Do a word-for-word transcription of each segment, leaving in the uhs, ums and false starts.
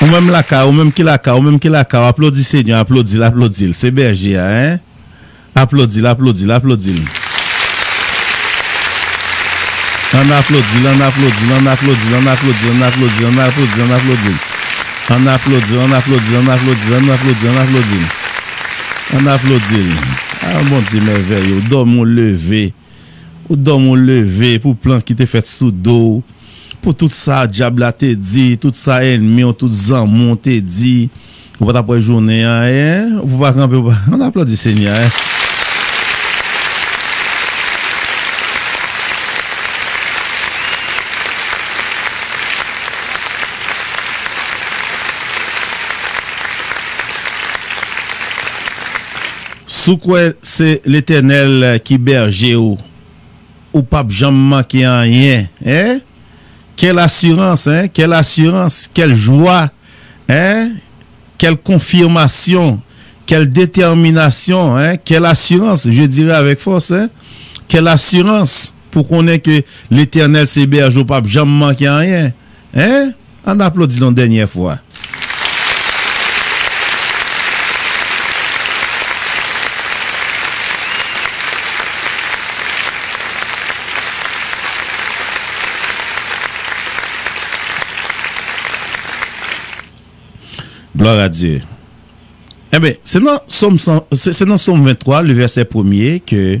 Ou menm lakay, ou menm ki lakay, ou menm ki lakay, aplodi Senyè, aplodi l, aplodi l. Se bèje a, en. Aplodi l, aplodi l, aplodi l. Ann aplodi l, ann aplodi l, ann aplodi l, ann aplodi l, ann aplodi l, ann aplodi l, ann aplodi l. Ann aplodi l, ann aplodi l, ann aplodi l, ann aplodi l, ann aplodi l, ann aplodi l. Ann aplodi l. A, Bondye mèvèye, ou dòmi, ou leve. Ou dòmi, ou leve pou plant ki te fèt sou do w, pou tout sa dyab la te di, tout sa ènmi w, tout zanmi w te di, ou pa t ap wè jounen an, en, ou pa kanpe, ou pa, ann aplodi Senyè a, en. Si w kwè se Letènèl ki bèje w, ou p ap janm manke anyen, en? Quelle assurance, en? Quelle assurance, quelle joie, en? Quelle confirmation, quelle détermination, en? Quelle assurance, je dirais avec force, en? Quelle assurance pou konnen ke Letènèl se bèje w, ou p ap janm manke anyen, en? Ann aplodi l yon dènyè fwa. Gloire à Dieu. Enben, se nan Sòm san, se, se nan Sòm venntwa, le vèsè premye, ke,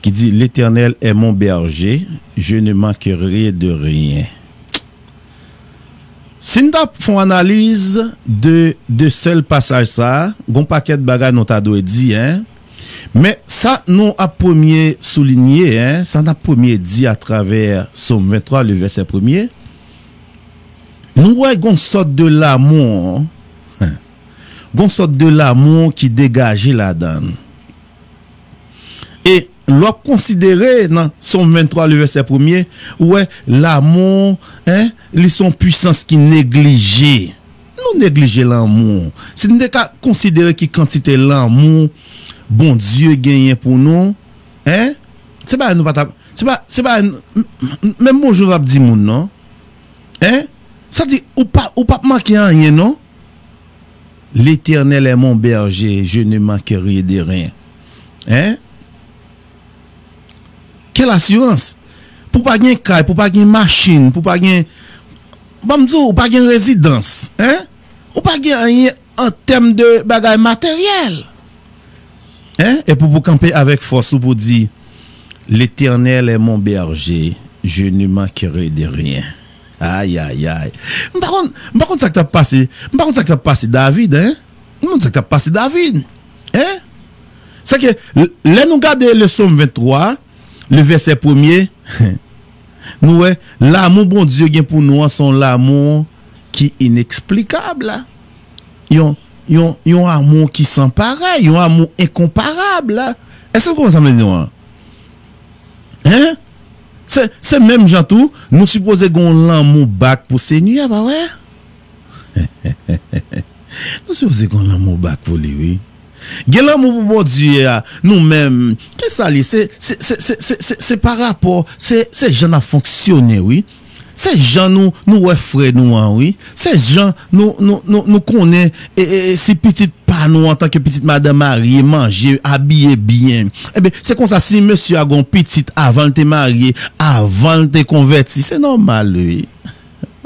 ki di, L'Éternel est mon berger, je ne manquerai de rien. Si n t ap fè yon analiz de, de sèl pasaj sa a, gon pakèt bagay nou ta dwe di, en. Men sa nou ap premye soulinye, en, sa n ap premye di atravè Sòm venntwa, le vèsè premye, nou wè gon sòt de lanmou, gon sòt de lanmou ki degaje ladan l. E lè w ap konsidere nan Sòm venntwa, le vèsè premye, ou wè lanmou, en, li se yon pwisans ki neglije. Nou neglije lanmou. Si n te ka konsidere ki kantite lanmou Bondye genyen pou nou, en, se bagay nou pa t ap, se pa, se bagay n-, m-, m-, menm bonjou nou p ap di moun, non. En? Sa di, ou pa, ou p ap manke anyen, non. L'Éternel est mon berger, je ne manquerai de rien. En? Quelle assurance? Pou pa gen kay, pou pa gen machin, pou pa gen, ban m di w, ou pa gen rezidans, en? Ou pa gen anyen an tèm de bagay materyèl. En? E pou, pou kanpe avèk fòs ou pou di, L'Éternel est mon berger, je ne manquerai de rien. Ay, ay, ay. M pa konn, m pa konn sa k t ap pase, m pa konn sa k t ap pase David, en? M pa konn sa k t ap pase David, en? Sèke, l-, lè nou gade le Sòm venntwa, le vèsè premye, nou wè, lanmou Bondye gen pou nou an, se yon lanmou ki ineksplikab, la. Yon, yon, yon amou ki san parèy, yon amou enkonparab, la. Èske w konprann sa m vle di w an? En? Se, se menm jan tou, nou sipoze gen yon lanmou bak pou Senyè a, pa vre? Nou sipoze gen yon lanmou bak pou li, wi. Gen lanmou pou Bondye a, nou menm, kisa li ye? Se, se, se pa rapò, se, se jan n ap fonksyone, wi. Se jan nou, nou wè frè nou an, wi. Se jan nou, nou, nou, nou konnen, e, e, e, si pitit pa nou antanke pitit madanm marye, manje, abiye byen. Enben, se konsa, si mesye a gen yon pitit avan l te marye, avan l te konvèti, se nòmal, wi.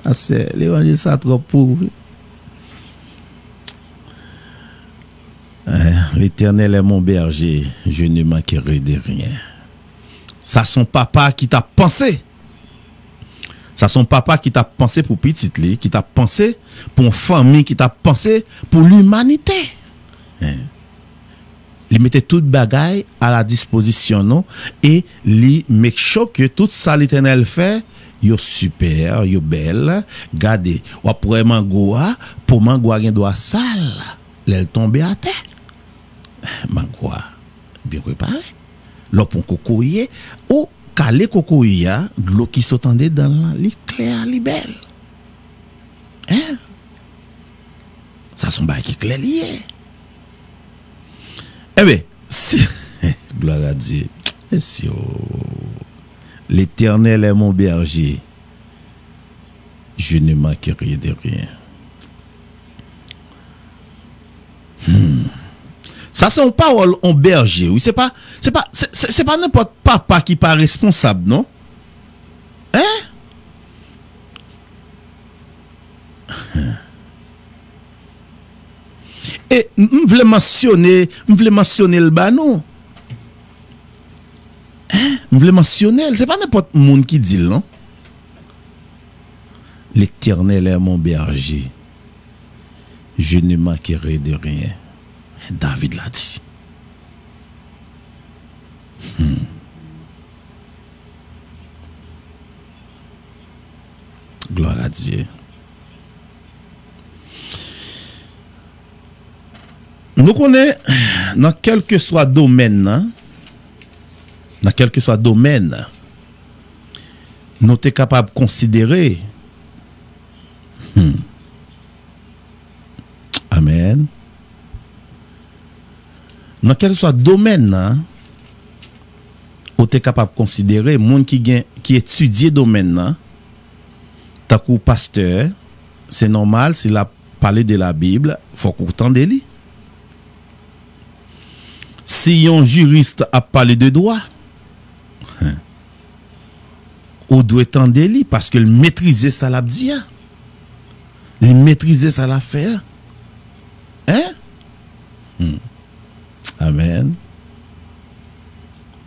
Pastè, levanjil sa twòp pou ou, wi. Eh, L'Éternel est mon berger, je ne manquerai de rien. Sa se yon papa ki t ap panse. Sa se yon papa ki t ap panse pou pitit li, ki t ap panse pou yon fanmi, ki t ap panse pou limanite. Eh. Li mete tout bagay a la dispozisyon nou e li make sure ke tout sa Letènèl fè, yo sipè, yo bèl. Gade, w ap wè mango a, po mango a gen dwa sal lè l tonbe atè. Mango a byen prepare. Lè w pran kokoye, ou kale kokoye a, dlo ki sot andedan l lan, li klè, li bèl. Hein? Sa se yon bagay ki klè li ye. Enben, si, gloire à Dieu. Yes, yo. L'Éternel est mon berger. Je ne manquerai de rien. Hmm. Sa se yon pawòl yon bèje, wi. Se pa, se pa, se, se, se pa nenpòt papa ki pa responsab, non. Hein? E m, m vle mansyone, m vle mansyone l ba nou. Hein? M vle mansyone l. Se pa nenpòt moun ki di l, non. L'Éternel est mon berger. Je ne manquerai de rien. David la di. Hmm. Gloire à Dieu. Nou konnen, nan kèlkeswa domèn nan, nan kèlkeswa domèn, nou te kapab konsidere. Hmm. Amèn. Nan kèlkeswa domèn nan, ou te kapab konsidere moun ki gen, ki etidye domèn nan, tankou pastè, se nòmal, si l ap pale de la Bib, fòk ou tande li. Si yon jiris ap pale de dwa, ou dwe tande li, paske l metrize sa l ap di a. Li metrize sa l ap fè a. Hein? Hmm. Amèn.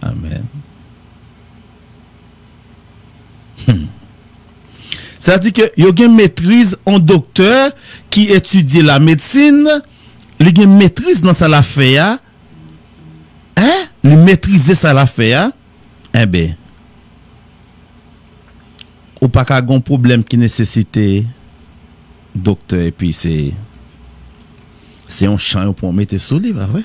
Amèn. Hmm. Sa di ke yo gen metriz, yon doktè ki etidye lamedsin, li gen metriz nan sa l ap fè a. Hein? Li metrize sa l ap fè a. Enben, ou pa ka gon pwoblèm ki nesesite doktè, epi se, se yon chan yo pran mete sou li, pa vre?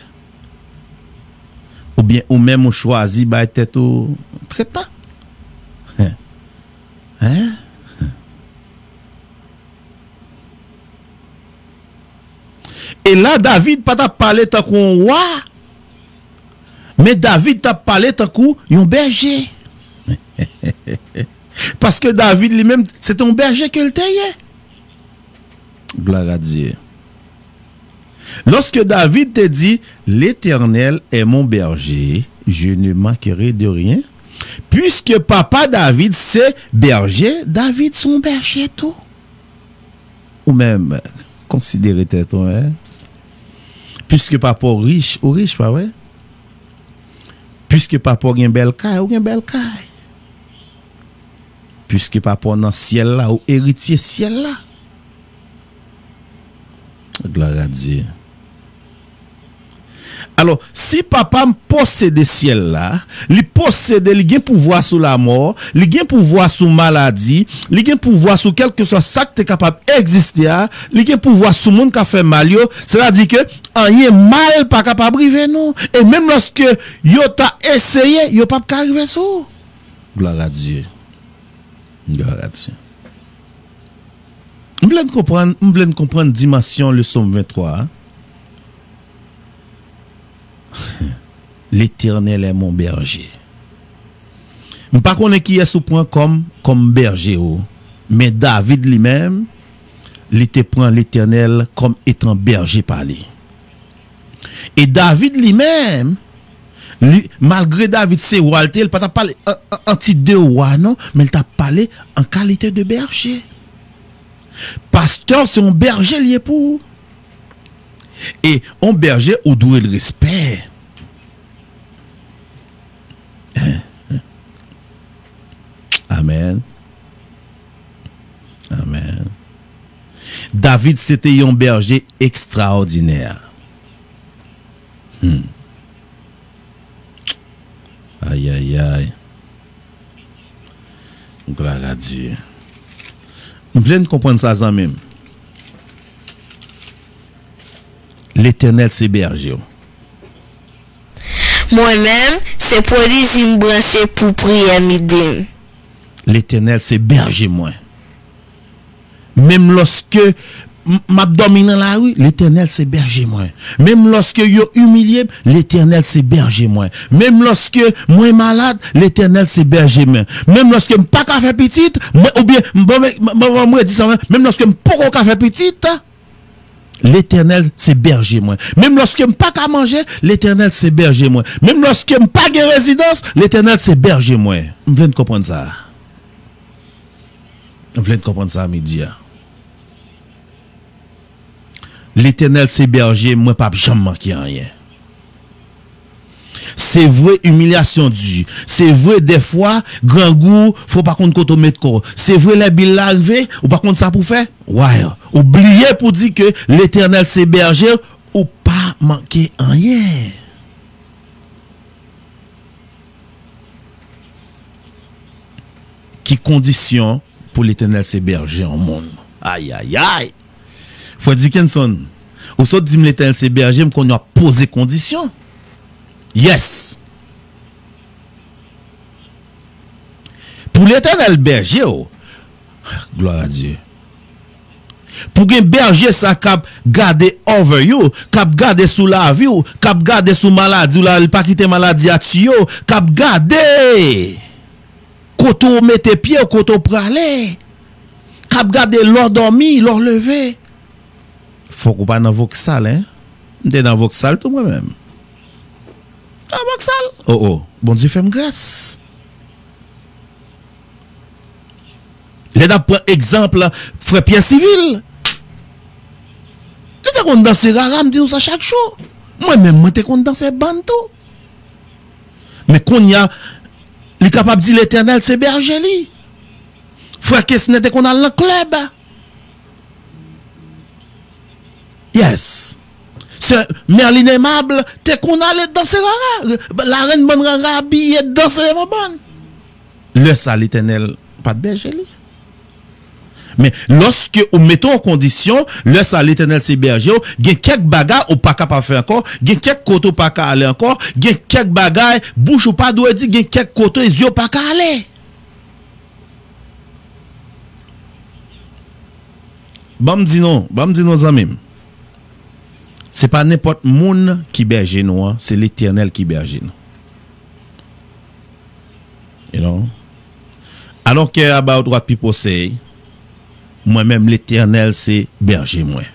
Oubyen ou menm ou chwazi bay tèt ou tretman? Hein? Hein? E la, David pa t ap pale tankou yon wa, men David t ap pale tankou yon bèje. Paske David li menm, se te yon bèje ke l te ye. Gloire à Dieu. Lorsque David te di, L'Éternel est mon berger, je ne manquerai de rien. Puisque papa David se bèje, David se yon bèje tou. Ou menm, konsidere tèt ou, hein? Piske papa w rich, ou rich, pa vre? Piske papa w gen bèl kay, ou gen bèl kay. Piske papa w nan syèl la, ou eritye syèl la. Gloire à Dieu. Alò, si papa m posede syèl la, li posede, li gen pouvwa sou lamò, li gen pouvwa sou maladi, li gen pouvwa sou kèlkeswa sa k te kapab egziste a, li gen pouvwa sou moun k ap fè mal yo, sètadi ke anyen mal pa kapab rive nou. E menm lòske yo ta eseye, yo p ap ka rive sou ou. Gloire à Dieu. Gloire à Dieu. M vle n konprann, m vle n konprann dimansyon leson venntwa a. L'Éternel est mon berger. M pa konnen kiyès ou pran kòm, kòm bèje ou, men David li menm, li te pran Letènèl kòm etan bèje pa li. E David li menm, li, malgre David se wa l te ye, li pa t ap pale an, an, an tit de wa non, men li t ap pale an kalite de bèje. Pastè se yon bèje li ye pou ou. E yon bèje ou dwe l respè. Amèn. Amèn. David se te yon bèje ekstraòdinè. Hmm. Ayayay. Gloire à Dieu. M vle n konprann sa, zanmi m. Letènèl se bèje w. Mwen menm, se pwodiji m branche pou priyè midi m. Letènèl se bèje mwen. Menm lòske m, m ap dòmi nan lari, Letènèl se bèje mwen. Menm lòske yo imilye m, Letènèl se bèje mwen. Menm lòske mwen malad, Letènèl se bèje mwen. Menm lòske m pa ka fè pitit, mwen, oubyen, m, bon, men, m, m, m, mwen di sa, mwen, menm lòske m poko ka fè pitit, Letènèl se bèje mwen. Menm lòske m pa ka manje, Letènèl se bèje mwen. Menm lòske m pa gen rezidans, Letènèl se bèje mwen. M vle n konprann sa. M vle n konprann sa midi a. Letènèl se bèje m, mwen p ap janm manke anyen. Se vre, imilyasyon di. Se vre, dèfwa, grangou, fò w pa konn kote w met kò w. Se vre, lè bil la rive, ou pa konn sa pou w fè. Why? Ou bliye pou di ke Letènèl se bèje, ou pa manke anyen. Ki kondisyon pou Letènèl se bèje yon moun? Ayayay! Frè Dickinson, ou sot di m Letènèl se bèje m, kounye a w ap poze kondisyon. Yes! Pou Letènèl bèje w, glwa a Dye. Pou gen bèje sa k ap gade over you, k ap gade sou lavi w, k ap gade sou maladi w la, li pa kite maladi a tiye w, k ap gade kote w mete pye w, kote w prale, k ap gade lè w dòmi, lè w leve. Fòk ou pa nan voksal, en? M te nan voksal tou mwen menm. Nan voksal? Oh, oh. Bondye fè m gras. Lè n ap pran egzanp frè Pyè Sivil, li te konn danse rara, m di nou sa chak jou. Mwen menm, mwen te konn danse bann tou. Men kounye a, li kapab di Letènèl se bèje li. Frè Kesner te konn al nan klèb. Yes. Sè Merline Aimable te konn ale danse rara. Larenn bann rara abiye danse devan bann. Lè sa, Letènèl pa t bèje li. Men, lòske ou mete w an kondisyon, lè sa, Letènèl se bèje w, gen kèk bagay ou pa kapab fè ankò, gen kèk kote ou pa ka ale ankò, gen kèk bagay bouch ou pa dwe di, gen kèk kote zye w pa ka ale. Ban m di nou, ban m di nou, zanmi m. Se pa nenpòt moun ki bèje nou an, se Letènèl ki bèje nou. You know? I don't care about what people say. Mwen menm, Letènèl se bèje mwen.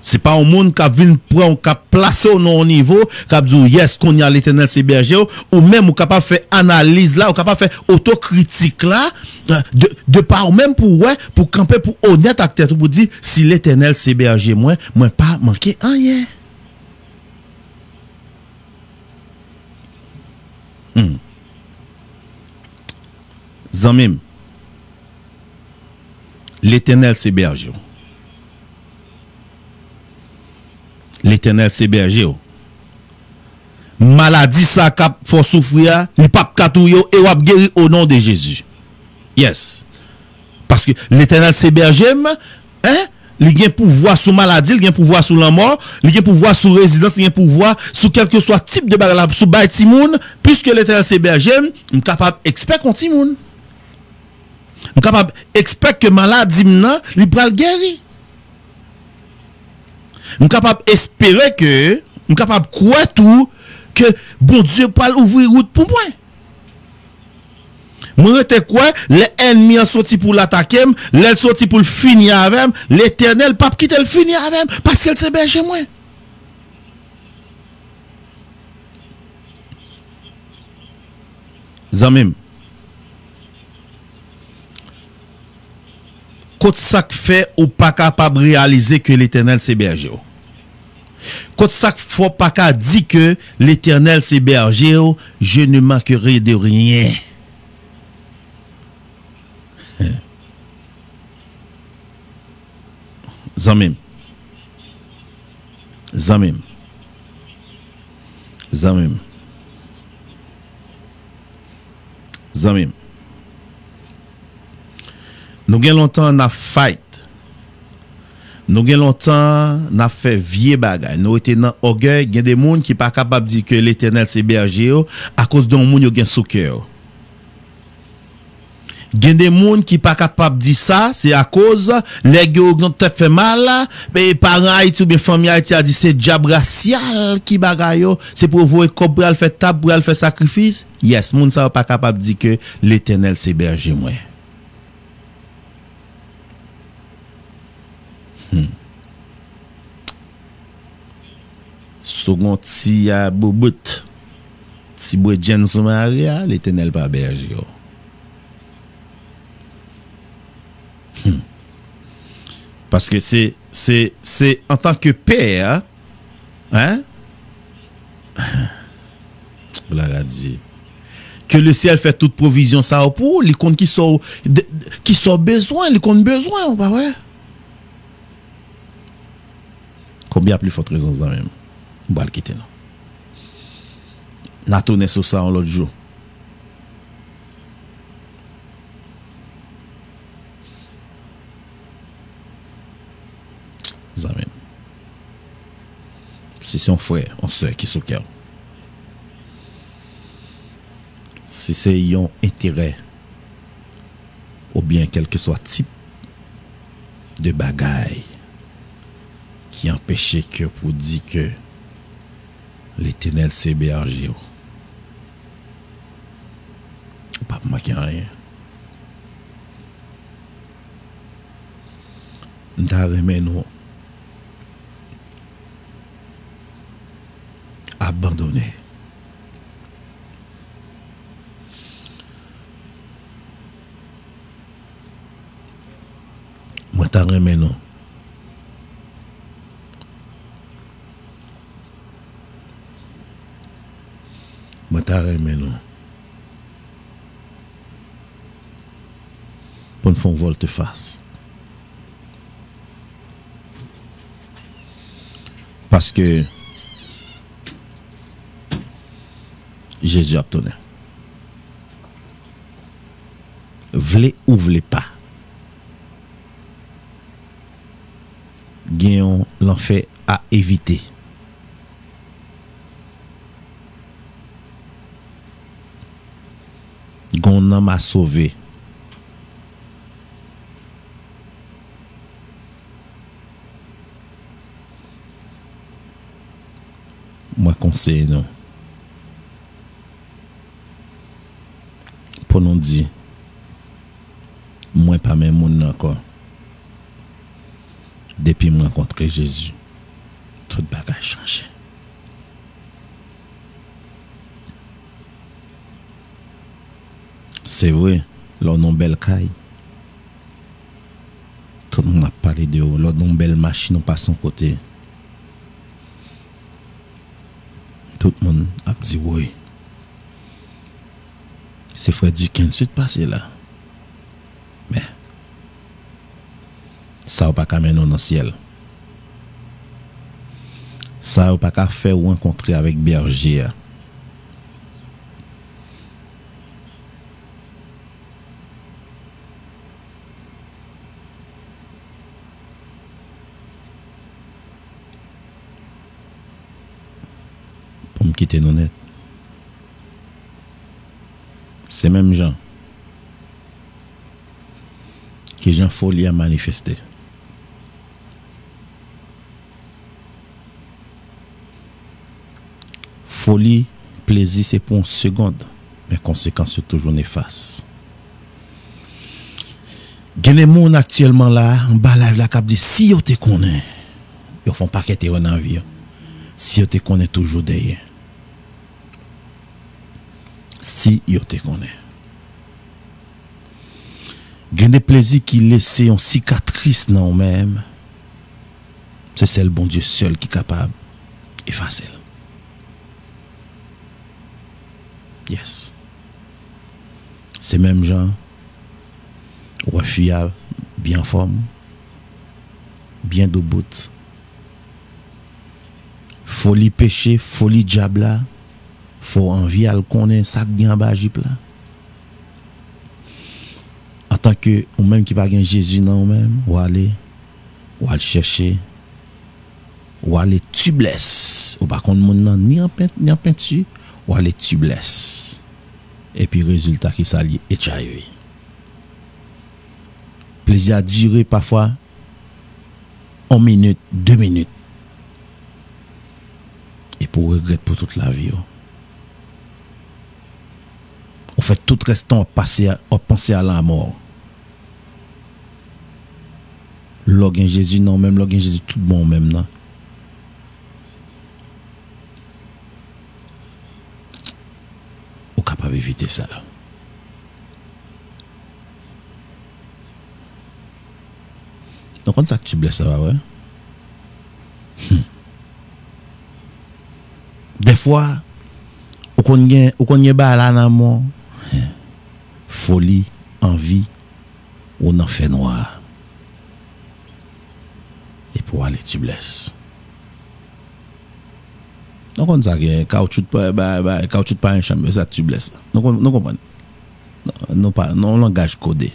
Se pa yon moun k ap vin pran w, k ap plase w nan yon nivo, k ap di w, yes, kounye a Letènèl se bèje w, ou menm ou kapab fè analiz la, ou kapab fè otokritik la, de, de pa ou menm pou w wè, pou w kanpe, pou w onèt ak tèt ou, pou w di, si Letènèl se bèje mwen, mwen pa manke anyen. Hmm. Zanmi m, Letènèl se bèje w. Letènèl se bèje w. Maladi sa k ap fè w soufri a, li p ap ka touye w e w ap geri o non de Jezi. Yes. Paske Letènèl se bèje m, en, li gen pouvwa sou maladi, li gen pouvwa sou lanmò, li gen pouvwa sou rezidans, li gen pouvwa sou kèlkeswa tip de bagay la, sou bay timoun, piske Letènèl se bèje m, m kapab ekspèk yon timoun. M kapab ekspèk ke maladi m nan, li pral geri. M kapab espere ke, m kapab kwè tou ke Bondye pral ouvri wout pou mwen. Mwen rete kwè, lè ènmi an soti pou l atake m, lè l soti pou l fini avè m, Letènèl p ap kite l fini avè m, paske l se bèje mwen. Zanmi m, kot sa k fè ou pa kapab reyalize ke Letènèl se bèje w? Kot sa k fè w pa ka di ke Letènèl se bèje w, je ne manquerai de rien? Zanmi m. Zanmi m. Zanmi m. Zanmi m. Nou gen lontan n ap fight. Nou gen lontan n ap fè vye bagay. Nou rete nan ògèy. Gen de moun ki pa kapab di ke Letènèl se bèje yo akoz de yon moun yo gen sou kè yo. Gen de moun ki pa kapab di sa, se akoz lè gen yon tèt fè mal, e paran Ayiti oubyen fanmi Ayiti a di se dyab rasyal ki bagay yo, se pou yo voye kòb pou y al fè tab, pou y al fè sakrifis. Yes, moun sa yo pa kapab di ke Letènèl se bèje mwen. Hmm. Si w gen yon ti a boubout, ti bredjenn sou mari a, Letènèl pa bèje w. Hmm. Paske se, se, se antanke pè, hein? Gloire à Dieu. Ke lesyèl fè tout pwovizyon sa yo pou ou, li konn ki sa w, de, de, ki sa w bezwen, li konn bezwen w, pa vre? Konbyen a pli fòt rezon, zanmi m, m pral kite nou. N a tounen sou sa yon lòt jou. Zanmi m, si se yon frè, yon sè ki sou kè w, si se yon enterè, oubyen kèlkeswa tip de bagay ki anpeche ke pou di ke Letènèl se bèje w, ou p ap manke anyen. M ta renmen nou abandone. Mwen ta renmen nou. Mwen ta renmen nou pou n fè yon vòltefas. Paske Jezi ap tounen. Vle ou vle pa, gen yon lanfè a evite. Gen yon nanm a sove. Mwen konseye nou pou nou di, mwen pa menm moun nan ankò. Depi m rankontre Jezi, tout bagay chanje. Se vre, lè w nan yon bèl kay, tout moun ap pale de ou. Lè w nan yon bèl machin, ou pase yon kote, tout moun ap di, woy, se frè Dickens ki t pase la. Men, sa yo pa ka mennen w nan syèl. Sa yo pa ka fè w rankontre avèk bèje a. Pou m kite nou nèt, se menm jan. Kijan foli a manifeste? Foli, plezi se pou yon segond, men konsekans yo toujou nefas. Gen de moun aktyèlman la, anba live la, k ap di, si yo te konnen, yo fè yon pakèt erè nan vi yo. Si yo te konnen, toujou dèyè. Si yo te konnen. Gen de plezi ki lese yon sikatris nan ou menm, se sèl Bondye sèl ki kapab efase l. Yes. Se menm jan, ou wè fi a byen anfòm, byen doubout. Foli peche, foli dyab la, fè w anvi al konnen sa k gen anba jip la. Antanke ou menm ki pa gen Jezi nan ou menm, w ale, w al chèche, w ale tubeless. Ou pa konn moun nan ni an pent-, ni an penti, w ale tubeless. Epi rezilta ki sa l ye? H I V. Plezi a dire pafwa yon minit, de minit. Epi w regrèt pou tout lavi w. Ou fè tout rès tan w ap pase a, w ap panse a lanmò. Lè w gen Jezi nan w menm, lè w gen Jezi tout bon w menm nan, ou kapab evite sa. Nou konn sa k tibleman sa, pa vre? Hmm. Dèfwa, ou konn gen, ou konn gen bagay la nan men w. Foli, anvi, ou nan fènwa. Epi w ale tibleman. Nou konn sa gen kawoutchou pa, ba, ba, kawoutchou pa yon chanm, sa tibleman la. Nou konn, nou konprann. Nou pa, nou langaj kode.